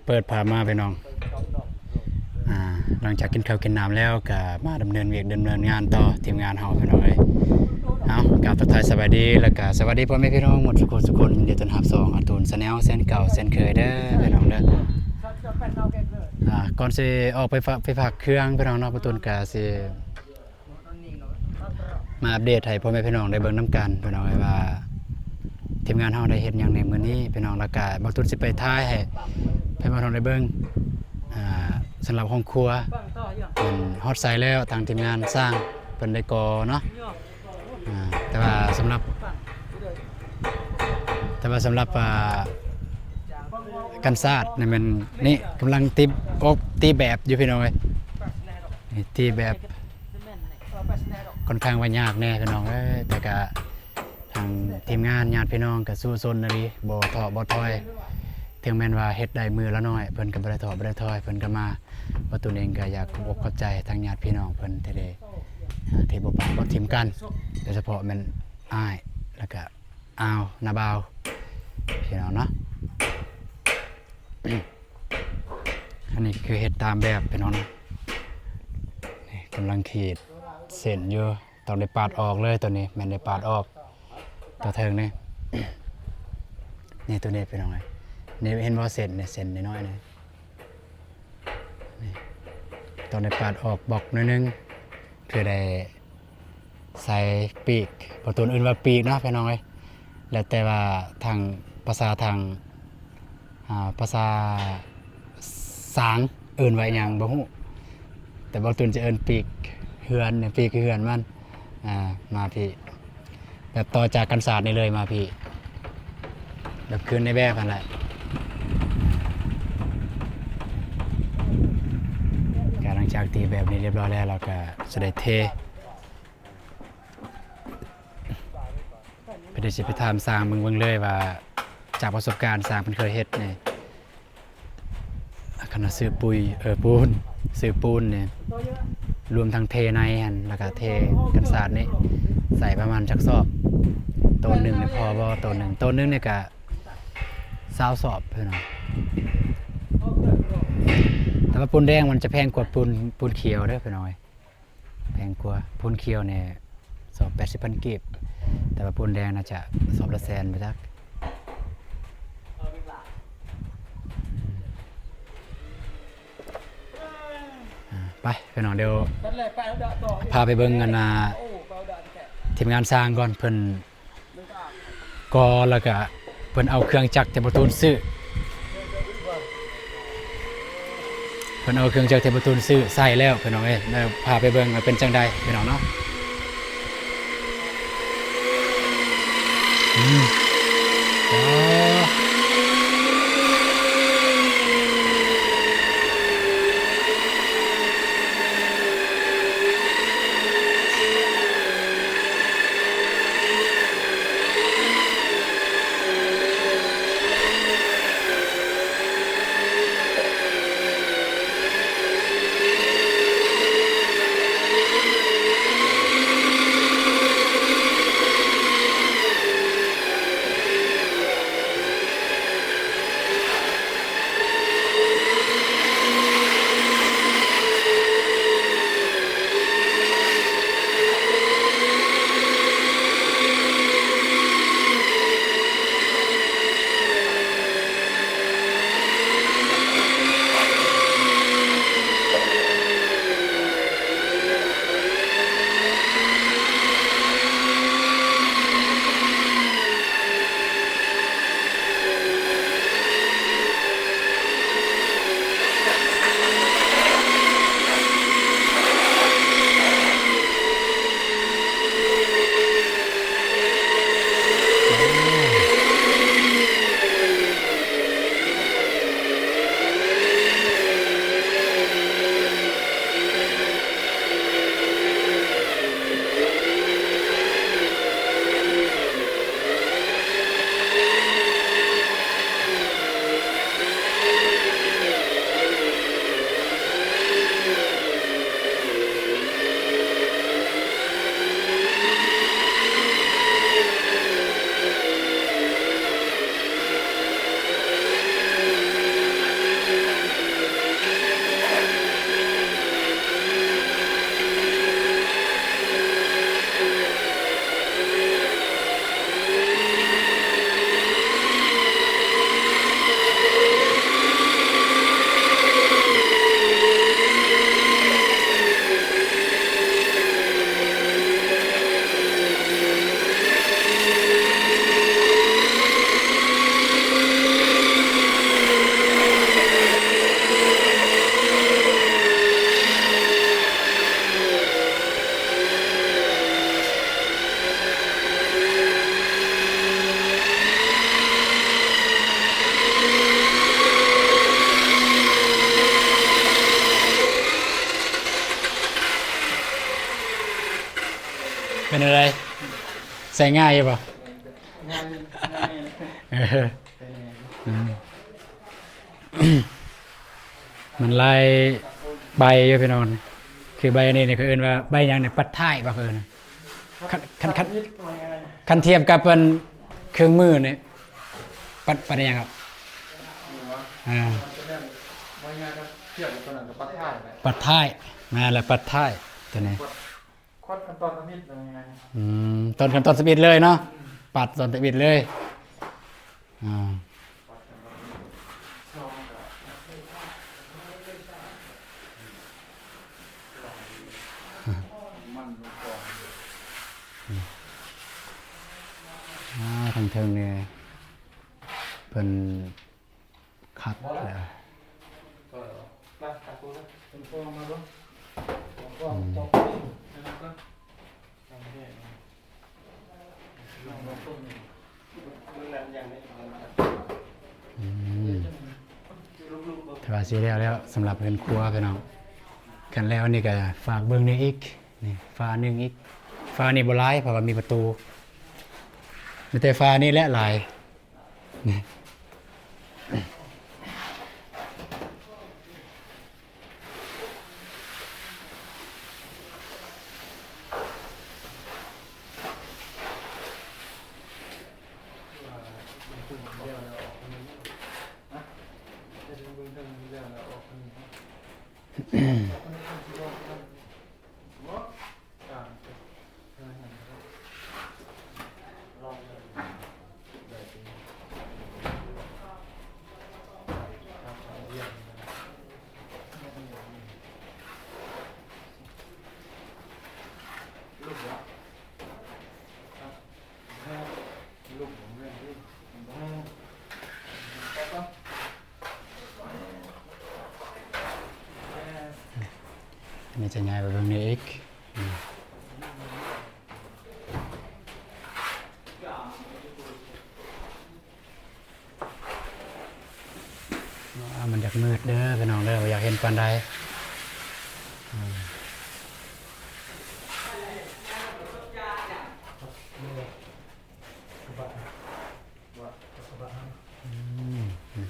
ເປີດພາບມາພີ່ນ້ອງ ອ່າ ຫຼັງຈາກກິນເຂົ້າກິນນ້ຳແລ້ວ ກະມາດຳເນີນວຽກດຳເນີນງານຕໍ່ ທີມງານເຮົາພີ່ນ້ອງເອີຍ. ເອົາ ກາບທັກທາຍສະບາຍດີ ແລ້ວກະສະຫວັດດີພໍ່ແມ່ພີ່ນ້ອງໝົດສູ່ຄົນສູ່ຄົນ ຍິນດີຕ້ອນຮັບຊ່ອງອາຕູນ Channel ເຊັ່ນເກົ່າເຊັ່ນເຄີຍເດີພີ່ນ້ອງເດີ. ອ່າ ກ່ອນຊິອອກໄປຝາກ ໄປຝາກເຄື່ອງພີ່ນ້ອງເນາະ ປະຕູນກະຊິ ມາອັບເດດໃຫ້ພໍ່ແມ່ພີ່ນ້ອງໄດ້ເບິ່ງນຳກັນພີ່ນ້ອງເອີຍ ວ່າທີມງານເຮົາໄດ້ເຮັດຫຍັງໃນມື້ນີ້ພີ່ນ້ອງ ແລ້ວກະບ່າວຕຸນຊິໄປຖ່າຍໃຫ້ພໍ່ແມ່ພີ່ນ້ອງໄດ້ເບິ່ງ ອ່າ ສຳລັບຫ້ອງຄົວ ເພິ່ນຮອດໃສແລ້ວ ທາງທີມງານຊ່າງເພິ່ນໄດ້ກໍ່ເນາະ. ອ່າ ແຕ່ວ່າສຳລັບ ແຕ່ວ່າສຳລັບ ອ່າ ກັນສາດນີ້ແມ່ນ ນີ້ກຳລັງຕີ ອອກ ຕີແບບຢູ່ພີ່ນ້ອງເອີຍ ນີ້ຕີແບບ ຂ້ອນຂ້າງວ່າຍາກແດ່ພີ່ນ້ອງເອີຍ ແຕ່ກະທາງທີມງານຍາດພີ່ນ້ອງກະສູ້ຊົນອີ່ຫຼີ ບໍ່ທໍ້ບໍ່ຖອຍ ເຖິງແມ່ນວ່າເຮັດໄດ້ມື້ລະໜ້ອຍ ເພິ່ນກະບໍ່ໄດ້ທໍ້ບໍ່ໄດ້ຖອຍ ເພິ່ນກະມາ. ບ່າວຕຸນເອງກະຢາກຂອບອົກຂອບໃຈທາງຍາດພີ່ນ້ອງເພິ່ນທີ່ໄດ້ ອ່າ ທີ່ບໍ່ປະ ບໍ່ຖິ້ມກັນ ໂດຍສະເພາະແມ່ນອ້າຍ ແລ້ວກະ ອ້າວ ນ້າບ່າວ ພີ່ນ້ອງເນາະ. ອັນນີ້ຄືເຮັດຕາມແບບພີ່ນ້ອງເນາະ ນີ້ກຳລັງຂີດເສັ້ນຢູ່ ຕ້ອງໄດ້ປາດອອກເລີຍ ໂຕນີ້ແມ່ນໄດ້ປາດອອກ ໂຕເທິງນີ້ ນີ້ໂຕນີ້ພີ່ນ້ອງເອີຍ ນີ້ເຫັນບໍ່ ເສັ້ນນີ້ ເສັ້ນນ້ອຍໆນີ້ ນີ້ຕ້ອງໄດ້ປາດອອກບລັອກໜ້ອຍໜຶ່ງ ເພື່ອໄດ້ໃສ່ປີກ ບ່າວຕຸນເອີ້ນວ່າປີກເນາະພີ່ນ້ອງເອີຍ ແລ້ວແຕ່ວ່າທາງພາສາທາງ ອ່າ ພາສາສາງເອີ້ນວ່າຫຍັງບໍ່ຮູ້ ແຕ່ບ່າວຕຸນຈະເອີ້ນປີກເຮືອນ ປີກເຮືອນມັນ ອ່າ ມາພີ້ ແບບຕໍ່ຈາກກັນສາດນີ້ເລີຍມາພີ້ ແບບຄືນໃນແບບຫັ້ນແຫຼະ. ກະຫຼັງຈາກຕີແບບນີ້ລຽບຮ້ອຍແລ້ວ ລາວກະຈະໄດ້ເທ ເພິ່ນຊິໄປຖາມຊ່າງເບິ່ງ ເບິ່ງເລີຍວ່າ ຈາກປະສົບການຊ່າງເພິ່ນເຄີຍເຮັດນີ້ ຄັນວ່າຊື້ປຸຍ ເອີ ປູນ ຊື້ປູນນີ້ ລວມທັງເທໃນຫັ້ນ ແລ້ວກະເທກັນສາດນີ້ ໃສ່ປະມານຈັກສອບ? ໂຕນໜຶ່ງນີ້ພໍບໍ່? ໂຕນໜຶ່ງ ໂຕນໜຶ່ງນີ້ກະຊາວສອບພີ່ນ້ອງ ແຕ່ວ່າປູນແດງມັນຈະແພງກວ່າປູນ ປູນຂຽວເດີພີ່ນ້ອງເອີຍ. ແພງກວ່າ ປູນຂຽວນີ້ສອບແປດສິບພັນກີບ ແຕ່ວ່າປູນແດງໜ້າຈະສອບລະແສນບໍ່ຈັກ. ອ່າ ໄປພີ່ນ້ອງ ດຽວພາໄປເບິ່ງອັນນ່າ ທີມງານຊ່າງກ່ອນ ເພິ່ນ ກໍແລ້ວກະເພິ່ນເອົາເຄື່ອງຈັກທີ່ບ່າວຕຸນຊື້ ເພິ່ນເອົາເຄື່ອງຈັກທີ່ບ່າວຕຸນຊື້ໃສ່ແລ້ວພີ່ນ້ອງເອີຍ ແລ້ວພາໄປເບິ່ງວ່າເປັນຈັ່ງໃດພີ່ນ້ອງເນາະ. ອືມ ອໍ. ເປັນຈັ່ງໃດ? ໃຊ້ງ່າຍຢູ່ບໍ່? ງ່າຍ ງ່າຍ ເອີ ອືມ ມັນຫຼາຍໃບຢູ່ພີ່ນ້ອງ. ຄືໃບອັນນີ້ນີ້ ເຂົາເອີ້ນວ່າໃບຫຍັງນີ້? ປັດທ້າຍບໍ່? ເຂົາເອີ້ນ ຄັນ ຄັນ ຄັນ ຄັນທຽບກັບອັນເຄື່ອງມືນີ້ ປັດ ປັດຫຍັງຄັບ? ອາ ມັນຈະແມ່ນ ວ່າງ່າຍກໍທຽບກັບຕົວນັ້ນກໍປັດທ້າຍແຫຼະ. ປັດທ້າຍ ແມ່ນແຫຼະ ປັດທ້າຍຕົວນີ້. ຄວັດ ຄວັດຂັ້ນຕອນທຳອິດເລີຍງ່າຍ. ອືມ ຕອນຂັ້ນຕອນທຳອິດເລີຍເນາະ. ອືມ ປັດຕອນທຳອິດເລີຍ. ອ່າ ອ່າ ທາງເທິງນີ້ເພິ່ນຄັດແລ້ວ. ອືມ ອືມ ຖືວ່າຊິແລ້ວແລ້ວ ສຳລັບເຮືອນຄົວພີ່ນ້ອງ. ຄັນແລ້ວນີ້ກໍຝາກເບິ່ງນີ້ອີກ ນີ້ຝາໜຶ່ງອີກ. ຝານີ້ບໍ່ຫຼາຍ ເພາະວ່າມີປະຕູ ມີແຕ່ຝານີ້ແຫຼະຫຼາຍ. ອັນນີ້ຈະຍ້າຍໄປເບິ່ງນີ້ອີກ. ອ່າ ມັນຢາກມືດເດີພີ່ນ້ອງເດີ ບໍ່ຢາກເຫັນປານໃດ. ອືມ ອືມ ອ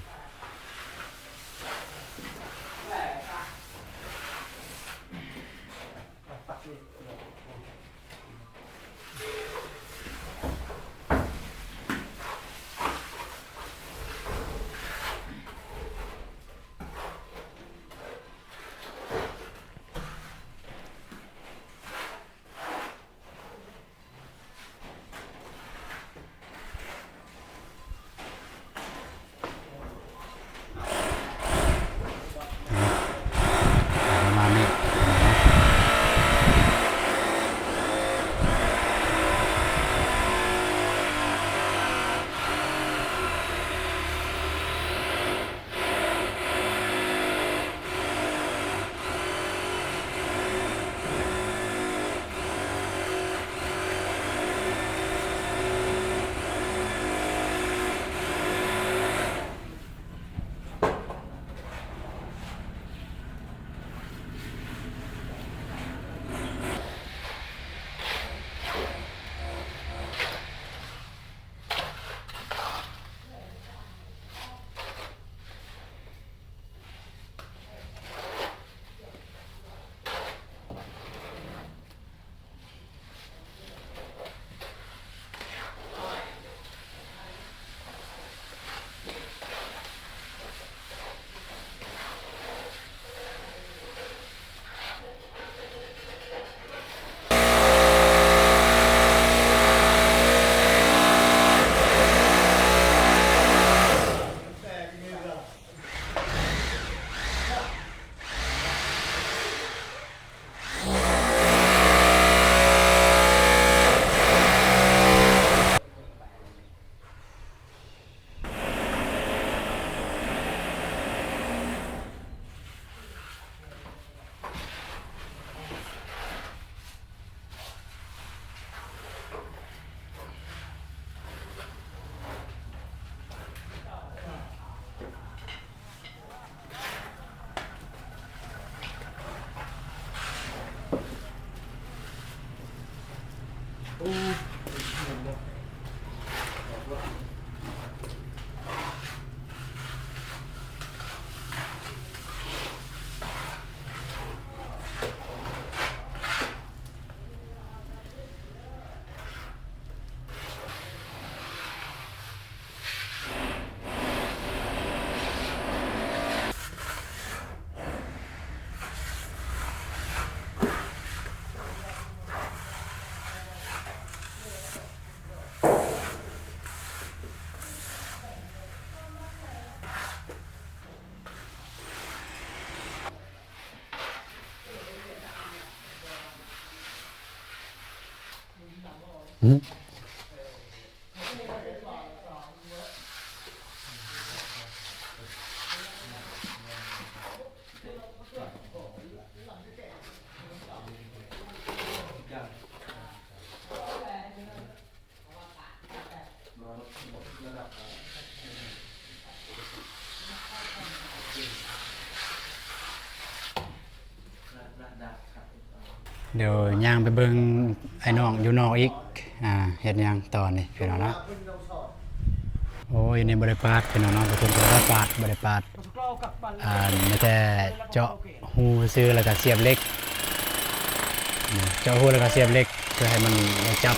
ດຽວຍ່າງໄປເບິ່ງອ້າຍນ້ອງຢູ່ນອກອີກ ອ່າ ເຮັດຫຍັງຕອນນີ້ພີ່ນ້ອງເນາະ. ໂອ້ຍ ນີ້ບໍ່ໄດ້ປາດພີ່ນ້ອງເນາະ ບໍ່ໄດ້ປາດ ບໍ່ໄດ້ປາດ ອ່າ ມີແຕ່ເຈາະຮູຊື່ ແລ້ວກໍສຽບເຫຼັກ ເຈາະຮູແລ້ວກໍສຽບເຫຼັກ ເພື່ອໃຫ້ມັນໄດ້ຈັບ.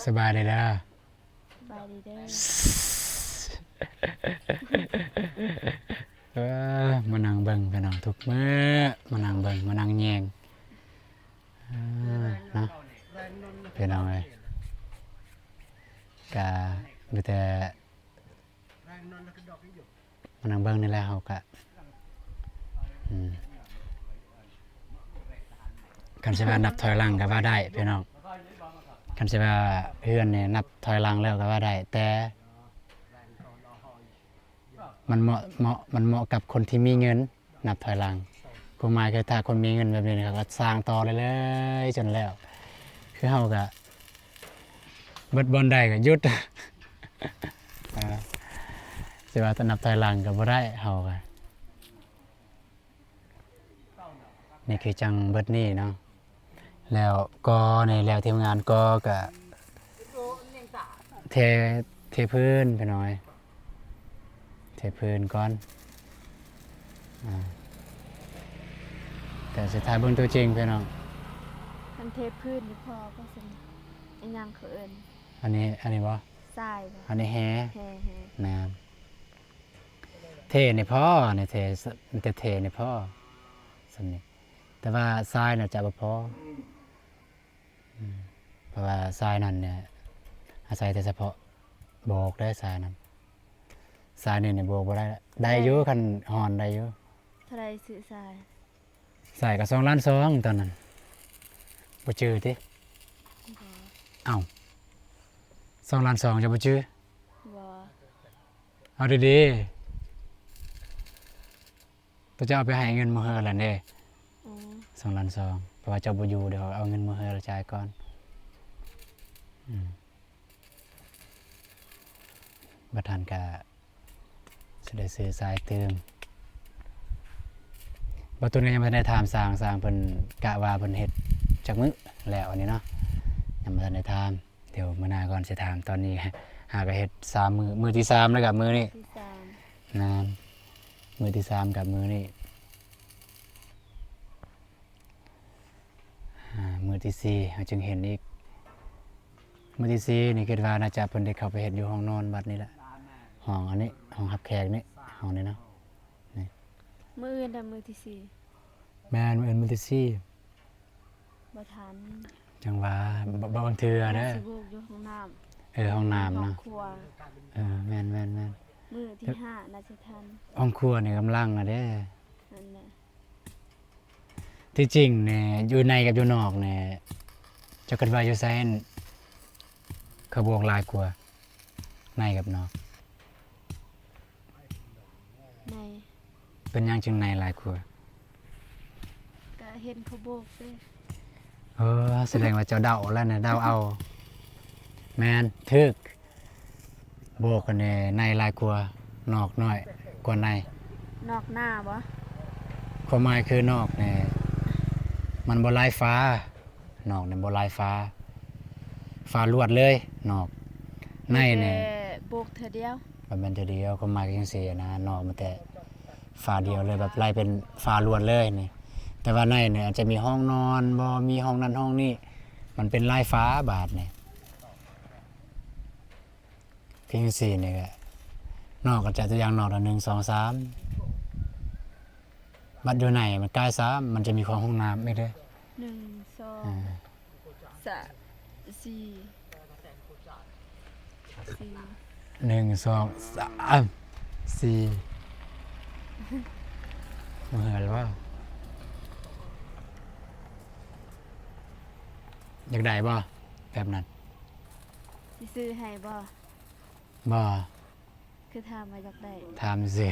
ສະບາຍດີເດີ. ສະບາຍດີເດີ. ເອີ ມານັ່ງເບິ່ງພີ່ນ້ອງ ທຸກມື້ມານັ່ງເບິ່ງ ມານັ່ງແຍງ ເອີ ເນາະ ພີ່ນ້ອງເອີຍ. ກະມີແຕ່ ມານັ່ງເບິ່ງນີ້ແຫຼະ ເຮົາກະ ອືມ ຄັນຊິວ່ານັບຖອຍຫຼັງກໍວ່າໄດ້ພີ່ນ້ອງ ຄັນຊິວ່າເຮືອນນີ້ນັບຖອຍຫຼັງແລ້ວກໍວ່າໄດ້ ແຕ່ມັນເໝາະ ເໝາະ ມັນເໝາະກັບຄົນທີ່ມີເງິນ ນັບຖອຍຫຼັງ ຄວາມໝາຍຄືຖ້າຄົນມີເງິນແບບນີ້ ເຂົາກໍສ້າງຕໍ່ເລື້ອຍໆ ຈົນແລ້ວ. ຄືເຮົາກໍເບິດບ່ອນໃດກໍຢຸດ ເອີ ຊິວ່ານັບຖອຍຫຼັງກໍບໍ່ໄດ້ ເຮົາກໍ ນີ້ຄືຈັ່ງເບິດນີ້ເນາະ. ແລ້ວກໍນີ້ແລ້ວ ທີມງານກໍ ກະເທ ເທພື້ນພີ່ນ້ອງເອີຍ ເທພື້ນກ່ອນ ອາ ແຕ່ສຸດທ້າຍເບິ່ງຕົວຈິງພີ່ນ້ອງ. ຄັນເທພື້ນນີ້ພໍບໍ່ຊັ້ນ ອີຫຍັງເຂົາເອີ້ນ ອັນນີ້ ອັນນີ້ບໍ່? ຊາຍບໍ່? ອັນນີ້ແຮ່ ແຮ່ ແຮ່ ແມ່ນ. ເທນີ້ພໍ ນີ້ເທ ມີແຕ່ເທນີ້ພໍ ສ່ຳນີ້ ແຕ່ວ່າຊາຍນະຈະບໍ່ພໍ ອືມ ເພາະວ່າຊາຍນັ້ນເນຍ ອາໄສແຕ່ສະເພາະໂບກເດ້ ຊາຍນັ້ນ ຊາຍນີ້ນີ້ໂບກບໍ່ໄດ້ ໄດ້ຢູ່ ຄັນຮ່ອນໄດ້ຢູ່. ເທົ່າໃດຊື້ຊາຍ? ຊາຍກໍສອງລ້ານສອງຕອນນັ້ນ ບໍ່ຈື່ຕິ? ບໍ່. ເອົ້າ ສອງລ້ານສອງ ເຈົ້າບໍ່ຈື່? ບໍ່. ເອົາດີໆ ໂຕເຈົ້າເອົາໄປໃຫ້ເງິນມື້ເຮືອນແລ້ວເດ້. ອໍ ສອງລ້ານສອງ ເພາະວ່າເຈົ້າບໍ່ຢູ່ ດຽວເອົາເງິນມື້ເຮືອນແລ້ວຈ່າຍກ່ອນ. ອືມ ບັດຫັ້ນກະຊິໄດ້ຊື້ຊາຍຕື່ມ. ບ່າວຕຸນກໍຍັງບໍ່ທັນໄດ້ຖາມຊ່າງ ຊ່າງເພິ່ນກະວ່າເພິ່ນເຮັດຈັກມື້ແລ້ວອັນນີ້ເນາະ ຍັງບໍ່ທັນໄດ້ຖາມ. ດຽວມື້ໜ້າກ່ອນຊິຖາມ ຕອນນີ້ຫາກໍເຮັດສາມມື້ ມື້ທີສາມແລ້ວກັບມື້ນີ້ ທີສາມ ແມ່ນ ມື້ທີສາມກັບມື້ນີ້ ອາ ມື້ທີສີ່ເຮົາຈຶ່ງເຫັນອີກ. ມື້ທີສີ່ນີ້ຄິດວ່າໜ້າຈະເພິ່ນໄດ້ເຂົ້າໄປເຮັດຢູ່ຫ້ອງນອນວັດນີ້ແຫຼະ ຫ້ອງອັນນີ້ ຫ້ອງຮັບແຂກນີ້ ຫ້ອງນີ້ເນາະ ນີ້ ມື້ອື່ນແລ້ວມື້ທີສີ່. ແມ່ນ ມື້ອື່ນມື້ທີສີ່. ບໍ່ທັນ ຈັ່ງວ່າ ບ- ບ- ບາງເທື່ອເດີ ຊິໂບກຢູ່ຫ້ອງນ້ຳ ເອີ ຫ້ອງນ້ຳເນາະ ຫ້ອງຄົວ ເອີ ແມ່ນໆໆ ມື້ທີຫ້າໜ້າຈະທັນ. ຫ້ອງຄົວນີ້ກຳລັງນະເດ້ ນັ້ນແຫຼະ. ທີ່ຈິງນີ້ ຢູ່ໃນກັບຢູ່ນອກນີ້ ເຈົ້າຄິດວ່າຢູ່ໃສເຂົາໂບກຫຼາຍກວ່າ ໃນກັບນອກ? ໃນ. ເປັນຫຍັງຈຶ່ງໃນຫຼາຍກວ່າ? ກະເຫັນເຂົາໂບກເດ້. ເອີ ສະແດງວ່າເຈົ້າເດົາແລ້ວນະ ເດົາເອົາ. ແມ່ນ ຖືກ. ໂບກອັນນີ້ໃນຫຼາຍກວ່າ ນອກໜ້ອຍກວ່າໃນ. ນອກໜ້າບໍ່? ຄວາມໝາຍຄືນອກນີ້ມັນບໍ່ລາຍຝາ. ນອກນີ້ບໍ່ລາຍຝາ ຝາລວດເລີຍນອກ. ໃນນີ້ ມີແຕ່ໂບກເທື່ອດຽວ. ບໍ່ແມ່ນເທື່ອດຽວ ຄວາມໝາຍຄືຈັ່ງຊີ້ນະ ນອກມີແຕ່ຝາດຽວເລີຍ ແບບລາຍເປັນຝາລວດເລີຍນີ້. ແຕ່ວ່າໃນນີ້ອາດຈະມີຫ້ອງນອນບໍ່ ມີຫ້ອງນັ້ນຫ້ອງນີ້ ມັນເປັນລາຍຝາບາດນີ້. ຄືຈັ່ງຊີ້ນີ້ກະ ນອກກໍຈະຕົວຢ່າງນອກລະ ໜຶ່ງ ສອງ ສາມ ບັດຢູ່ໃນມັນກາຍສາມ ມັນຈະມີຂອງຫ້ອງນ້ຳອີກເດ້. ໜຶ່ງ ສອງ ອາ ສາມ ສີ່ ສີ່ ໜຶ່ງ ສອງ ສາມ ສີ່ ບໍ່ເຫື່ອຍບໍ່? ຢາກໄດ້ບໍ່ແບບນັ້ນ? ຊິຊື້ໃຫ້ບໍ່? ບໍ່. ຄືຖາມວ່າຢາກໄດ້? ຖາມຊື່.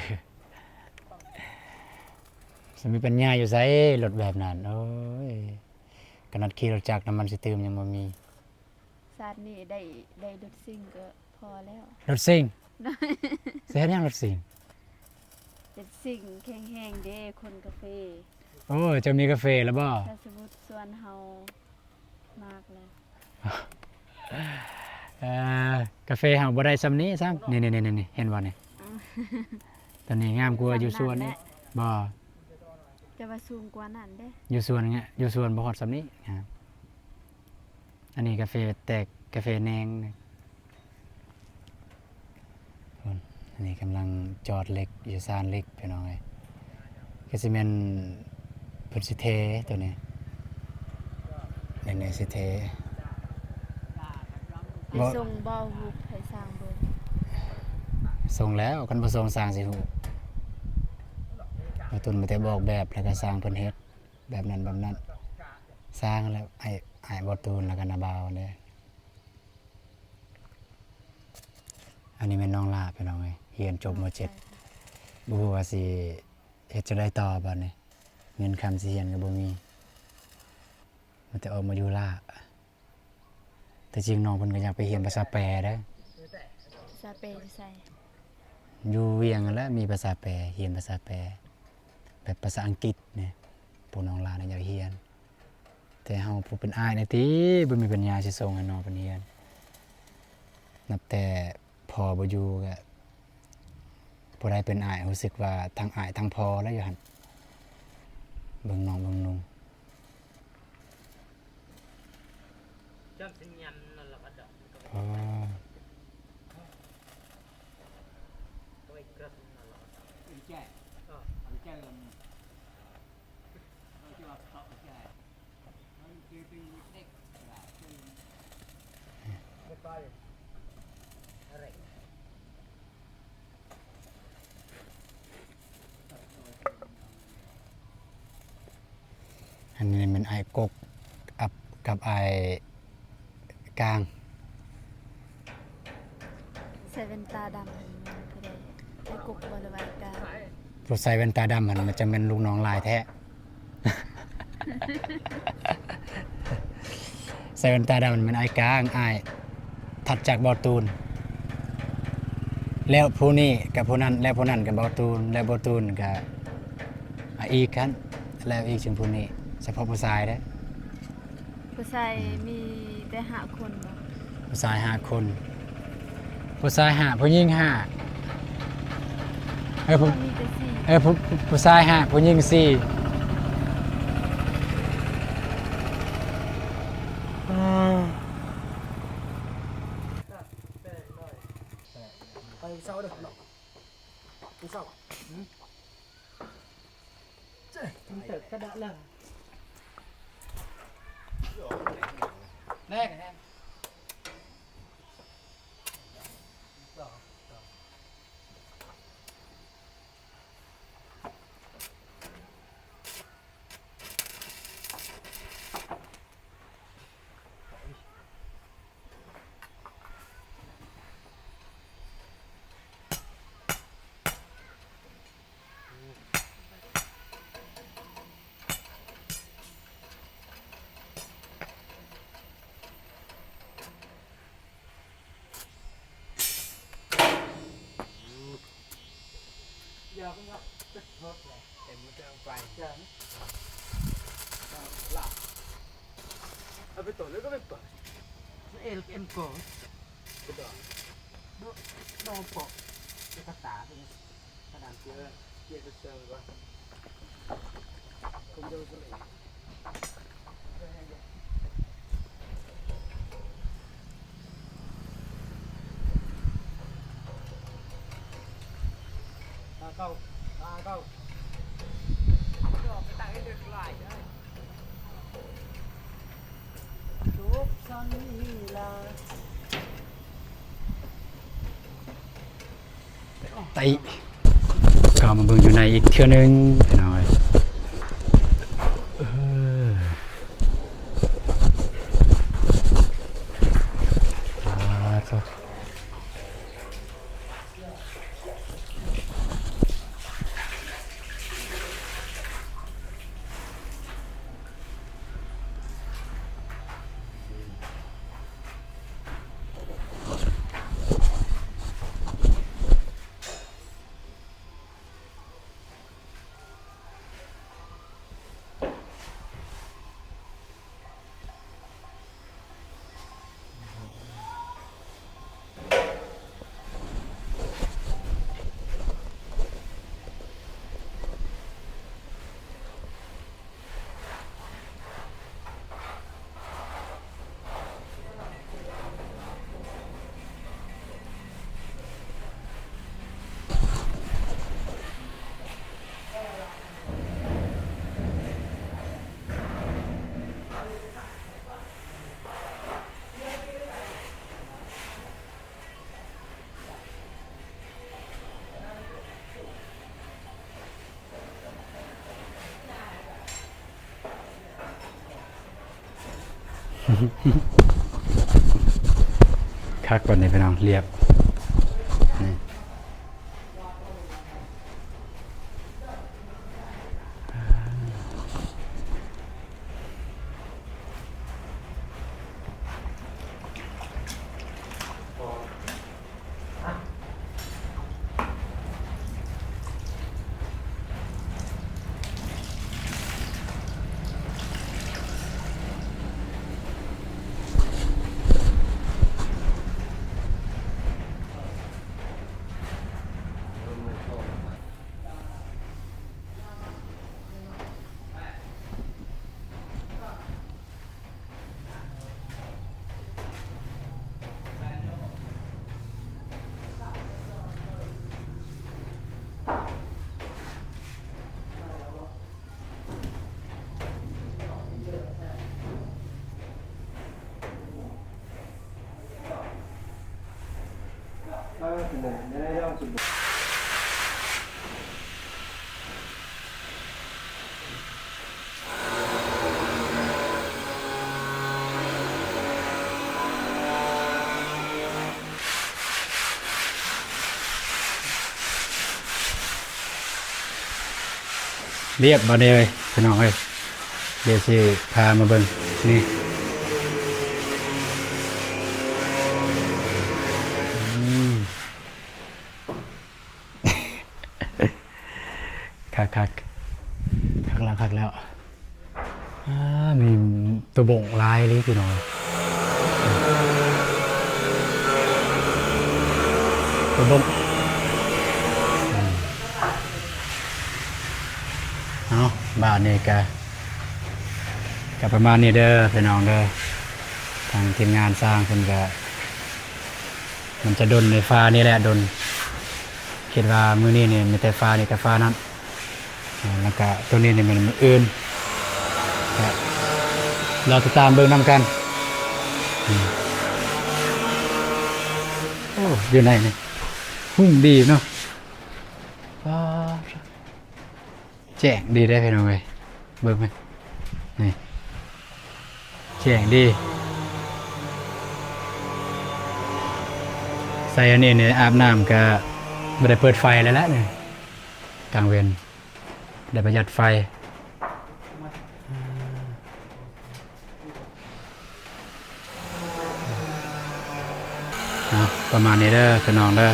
ຊິມີປັນຍາຢູ່ໃສລົດແບບນັ້ນ? ໂອ້ຍ ຂະໜາດຂີ່ລົດຈັກນ້ຳມັນຊິຕື່ມຍັງບໍ່ມີ. ຊາດນີ້ໄດ້ ໄດ້ລົດຊິງກໍພໍແລ້ວ. ລົດຊິງ? ຊິເຮັດຫຍັງລົດຊິງ? ລົດຊິງແຂງແຮງເດ້ ຂົນກາເຟ. ໂອ້ ເຈົ້າມີກາເຟແລ້ວບໍ່? ຖ້າສົມມຸດສວນເຮົາ ມາກແລ້ວ. ເອີ ກາເຟເຮົາບໍ່ໄດ້ຊ່ຳນີ້ຊ້ຳ. ນີ້ໆໆ ເຫັນບໍ່ນີ້? ອືມ ຕົວນີ້ງາມກວ່າຢູ່ສວນນີ້. ບໍ່ ແຕ່ວ່າສູງກວ່ານັ້ນເດ້. ຢູ່ສວນ ຢູ່ສວນບໍ່ຮອດຊ່ຳນີ້. ອາ ອັນນີ້ກາເຟແຕກ ກາເຟແໜງ. ພຸ້ນ ອັນນີ້ກຳລັງຈອດເຫຼັກຢູ່ຊານເຫຼັກ ພີ່ນ້ອງເອີຍ. ກໍຊິແມ່ນເພິ່ນຊິເທຕົວນີ້ ແມ່ນຊິເທ. ໄປ ບໍ່ ສົ່ງບໍ່ຮູບໃຫ້ຊ່າງເບິ່ງ? ສົ່ງແລ້ວ ຄັນບໍ່ສົ່ງຊ່າງຊິຮູ້. ບ່າວຕຸນມີແຕ່ບອກແບບ ແລ້ວກໍຊ່າງເພິ່ນເຮັດແບບນັ້ນແບບນັ້ນ. ຊ່າງແລ້ວ ອ້າຍ ອ້າຍບ່າວຕຸນ ແລ້ວກໍນ້າບ່າວເດ້. ອັນນີ້ແມ່ນນ້ອງຫຼ້າ ພີ່ນ້ອງເອີຍ ຮຽນຈົບ ມໍເຈັດ ບໍ່ຮູ້ວ່າຊິເຮັດຈັ່ງໃດຕໍ່ບາດນີ້. ເງິນຄຳຊິຮຽນກໍບໍ່ມີ ມີແຕ່ອອກມາຢູ່ລ້າ. ແຕ່ຈິງນ້ອງເພິ່ນກໍຢາກໄປຮຽນພາສາແປເດ້. ພາສາແປຢູ່ໃສ? ຢູ່ວຽງຫັ້ນແຫຼະ ມີພາສາແປ ຮຽນພາສາແປ ແບບພາສາອັງກິດນີ້ ພວກນ້ອງຫຼ້ານະຢາກຮຽນ. ແຕ່ເຮົາຜູ້ເປັນອ້າຍນີ້ຕິ ບໍ່ມີປັນຍາຊິສົ່ງໃຫ້ນ້ອງເພິ່ນຮຽນ. ນັບແຕ່ພໍ່ບໍ່ຢູ່ກະ ຜູ້ໃດເປັນອ້າຍຮູ້ສຶກວ່າທັງອ້າຍທັງພໍ່ແລ້ວຢູ່ຫັ້ນ. ເບິ່ງນ້ອງເບິ່ງນຸ່ງ. ອໍ. ໂອ້ຍ ກະເລີຍເກີດນັ້ນລະວ່າ ອັນນີ້ແມ່ນອ້າຍກົກກັບ ກັບອ້າຍກາງ. ໃສ່ແວ່ນຕາດຳຫັ້ນແມ່ນຜູ້ໃດ? ອ້າຍກົກບໍ່ ຫຼືວ່າອ້າຍກາງ? ຜູ້ໃສ່ແວ່ນຕາດຳຫັ້ນມັນຈະແມ່ນລູກນ້ອງຫຼ້າແທ້. ໃສ່ແວ່ນຕາດຳແມ່ນອ້າຍກາງ ອ້າຍຖັດຈາກບ່າວຕູນ ແລ້ວຜູ້ນີ້ກະຜູ້ນັ້ນ ແລ້ວຜູ້ນັ້ນກະບ່າວຕູນ ແລ້ວບ່າວຕູນກະ ອາ ອີກຫັ້ນ ແລ້ວອີກເຖິງຜູ້ນີ້ ສະເພາະຜູ້ຊາຍເດ້. ຜູ້ຊາຍ ອືມ ມີແຕ່ຫ້າຄົນບໍ? ຜູ້ຊາຍຫ້າຄົນ ຜູ້ຊາຍຫ້າ ຜູ້ຍິງຫ້າ ເອີ ຜູ້ ມີແຕ່ສີ່ ເອີ ຜູ້ ຜູ້ຊາຍຫ້າ ຜູ້ຍິງສີ່. ໄປເຊົ້າເດີເນາະ ມື້ເຊົ້າ ອືມ ມັນເຕີບກະດະເລີຍ ແລກແຮງ. Em có cho ăn quay. Dạ. Ờ, là. Ở bên tổ nó có bên tổ. Nó em, em có. Cái đó. Đó, đó có. Cái cà tả thôi. Cà đàm kia, kia cái sơ quá. Không đâu có lẽ. ໄປ ເຂົ້າມາເບິ່ງຢູ່ໃນອີກເທື່ອໜຶ່ງ ພີ່ນ້ອງເອີຍ. ເອີ ສາທຸ. ຄັກ ບັດນີ້ພີ່ນ້ອງ ລຽບ ນີ້. ລຽບບາດນີ້ເອີຍ ພີ່ນ້ອງເອີຍ ດຽວຊິພາມາເບິ່ງ ນີ້ ອືມ ຄັກໆ ຄັກແລ້ວ ຄັກແລ້ວ ອາ ມີຕົວບົ້ງຫຼາຍເລີຍພີ່ນ້ອງ ຕົວບົ້ງ ອືມ ເອົາ ບາດນີ້ກະ ກະປະມານນີ້ເດີພີ່ນ້ອງເດີ ທາງທີມງານຊ່າງເພິ່ນກະ ມັນຈະດົນໃນຝານີ້ແຫຼະ ດົນ ຄິດວ່າມື້ນີ້ນີ້ມີແຕ່ຝານີ້ກັບຝານັ້ນ ອາ ແລ້ວກະໂຕນີ້ນີ້ແມ່ນມື້ອື່ນ ກະລໍຕິດຕາມເບິ່ງນຳກັນ ອືມ ໂອ້ ຢູ່ໃນນີ້ຮຸ່ງດີເນາະ ວ້າ ແຈ້ງດີເດ້ພີ່ນ້ອງເອີຍ ເບິ່ງແມ່ນ ນີ້ ແຈ້ງດີ ໃສ່ອັນນີ້ນີ້ອາບນ້ຳກະບໍ່ໄດ້ເປີດໄຟແລ້ວແຫຼະນີ້ ກາງເວັນ ໄດ້ປະຢັດໄຟ. ເອົາ ປະມານນີ້ເດີພີ່ນ້ອງເດີ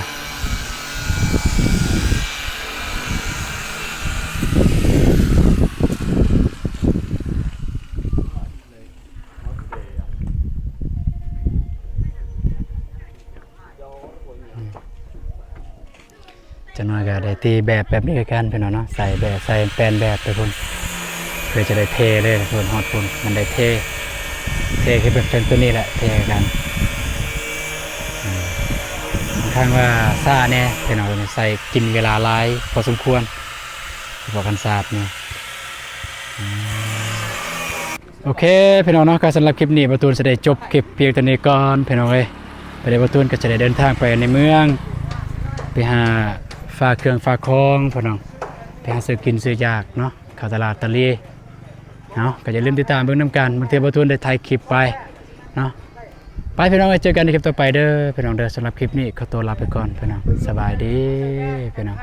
ຈັກໜ້ອຍກໍໄດ້ຕີແບບແບບນີ້ຄືກັນພີ່ນ້ອງເນາະ ໃສ່ແບບ ໃສ່ແປ້ນແບບໄປພຸ້ນ ເພື່ອຈະໄດ້ເທເລີຍພຸ້ນ ຮອດພຸ້ນມັນໄດ້ເທ ເທຄືແບບເຊິ່ງໂຕນີ້ແຫຼະ ເທຄືກັນ ອືມ ຂ້ອນຂ້າງວ່າຊ້າແດ່ພີ່ນ້ອງ ໃຊ້ກິນເວລາຫຼາຍພໍສົມຄວນ ສະເພາະຄັນສາດນີ້ ອືມ. ໂອເຄພີ່ນ້ອງເນາະ ກໍສຳລັບຄລິບນີ້ ບ່າວຕູນຈະໄດ້ຈົບຄລິບພຽງເທົ່ານີ້ກ່ອນພີ່ນ້ອງເອີຍ ປະເດວບ່າວຕູນກໍຈະໄດ້ເດີນທາງໄປໃນເມືອງ ໄປຫາຝາກເຄື່ອງຝາກຂອງພີ່ນ້ອງ ໄປຫາຊື້ກິນຊື້ຢາກເນາະ ເຂົ້າຕະຫຼາດຕະເລເນາະ ກໍຢ່າລືມຕິດຕາມເບິ່ງນຳກັນ ບາງເທື່ອບ່າວຕູນໄດ້ຖ່າຍຄລິບໄປເນາະ ໄປພີ່ນ້ອງເອີຍ ເຈີກັນໃນຄລິບຕໍ່ໄປເດີພີ່ນ້ອງເດີ ສຳລັບຄລິບນີ້ຂໍຕົວລາໄປກ່ອນພີ່ນ້ອງ ສະບາຍດີພີ່ນ້ອງ.